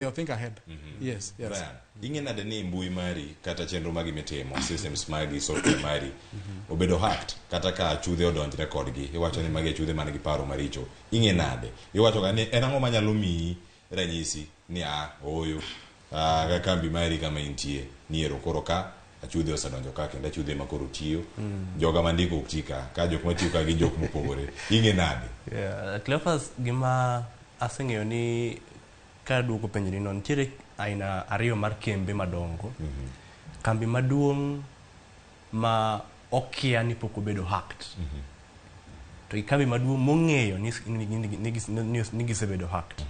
Think ahead. Yes. Brian, ing'e nade ni mbui mari kata chenro magi mitimo, systems magi, software mari obedo hacked, kata ka achudhe odonjre kodgi? Iwacho ni magi achudhe man gi paro maricho. Ing'e nade? Iwacho ga ni en ang'o manyalo miyi ranyisi ni a ooyo, ka kambi mari kama intie ni ero koro ka achudhe osedonjo ka, kendo achudhe ma koro tiyo, joga mandiko ok ti ka, ka jok matiyo ka gin jok mopogore? Ing'e nade? Yeah, Cleophas, gima aseng'eyo ni ka duoko penjo ni no, nitiere aina ariyo mar kembe madongo. Kambi maduong' ma okia ni pok obedo hacked. To gi kambi maduong' mong'eyo ni gisebedo hacked.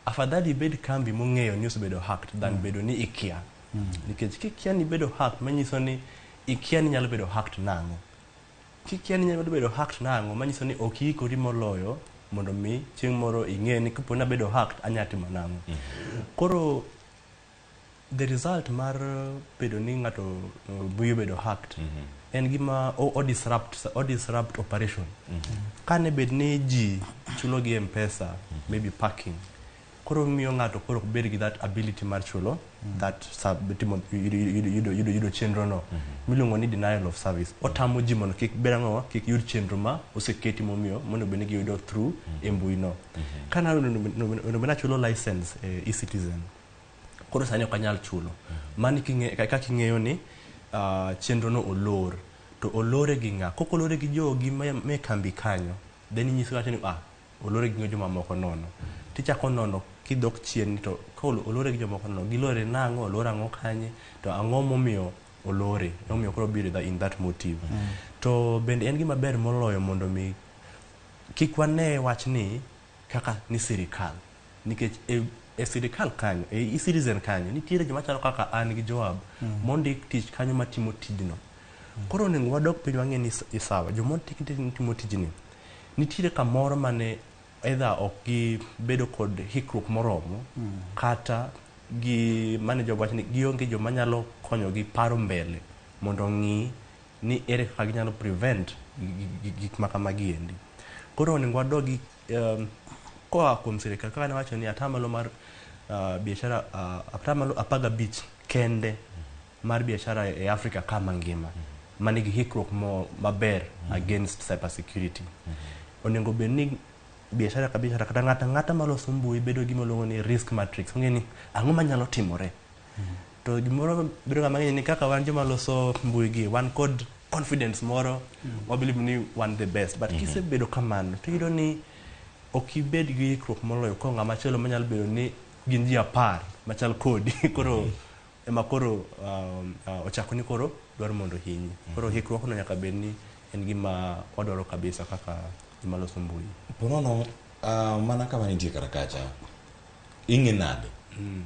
Afadhali ibed kambi mong'eyo ni osebedo hacked than bedo ni ikia. Nikech kikia ni bedo hacked, manyiso ni ikia ni nyalo bedo hacked nang'o. Kikia ni nyalo bedo hacked nang'o, manyiso ni ok iikori moloyo mondo mi chieng' moro ing'e ni kapo ni abedo hacked, anya timo nang'o. Koro the result mar bedo ni ng'ato mbui obedo hacked en gima o disrupt operation. Kane bed ni ji chulo gi M-Pesa, maybe parking, koro miyo ng'ato koro ok bed gi that ability mar chulo that sub, timo yudo chenro no miluongo ni denial of service. Otamo ji mondo kik bed ang'o, kik yud chenro ma oseketi momiyo mondo bed ni giyudo through e mbui no. Kana onego bed ni achulo license e eCitizen, koro sani ok anyal chulo. Mani kaka ing'eyo ni chenro no olor, to olore gi ng'a? Kok olore gi jogi me kambi kanyo, then inyiso wacho ni ah, olore gi jomamoko nono. Tichako nono kidok chien ni to ka olore gi jomoko nono, gilore nang'o? Olor ang'o kanye? To ang'o momiyo olore? Emomiyo koro biro in that motive. To bende en gima ber moloyo mondo mi kik wane wachni kaka ni sirikal, nikech e sirikal kanyo, e eCitizen kanyo, nitiere joma chalo kaka an gi Joab mondik tich kanyo matimo tijno. Koro onego wadok piny wang'e ni sawa, joma ondik timo tijni nitiere kamoro mane either ok gibedo kod hikruok moromo, kata gi manager wacho ni gionge joma nyalo konyogi paro mbele mondo ong'i ni ere kaka ginyalo prevent gik ma kamagi endi. Koro onego wadogi koa kuom sirikal, kaka nawacho ni atamalo mar biashara, 15% kende mar biashara e Africa ka mangima manigi hikruok mo maber against cyber security. Onego bed ni biashara ka biashara kata ng'ato ang'ata maloso mbui bedo gi gima ni risk matrix, ong'e ni ang'o manyalo timore. To gimoro bedo ga mang'eny ni kaka wan joma loso mbui gi, wan kod confidence moro, wa believe ni wan the best, but kisebedo kamano to iyudo ni ok ibed gi hikruok moloyo ko ng'ama chielo manyalo bedo ni gin ji 10 machal kodi, koro ema koro ochako ni koro dwaro mondo ohinyi. Koro hikruok no nyaka bed ni en gima wadwaro kabisa kaka joma loso mbui. Ponono, mana kama nitie kar kacha, ing'e nade?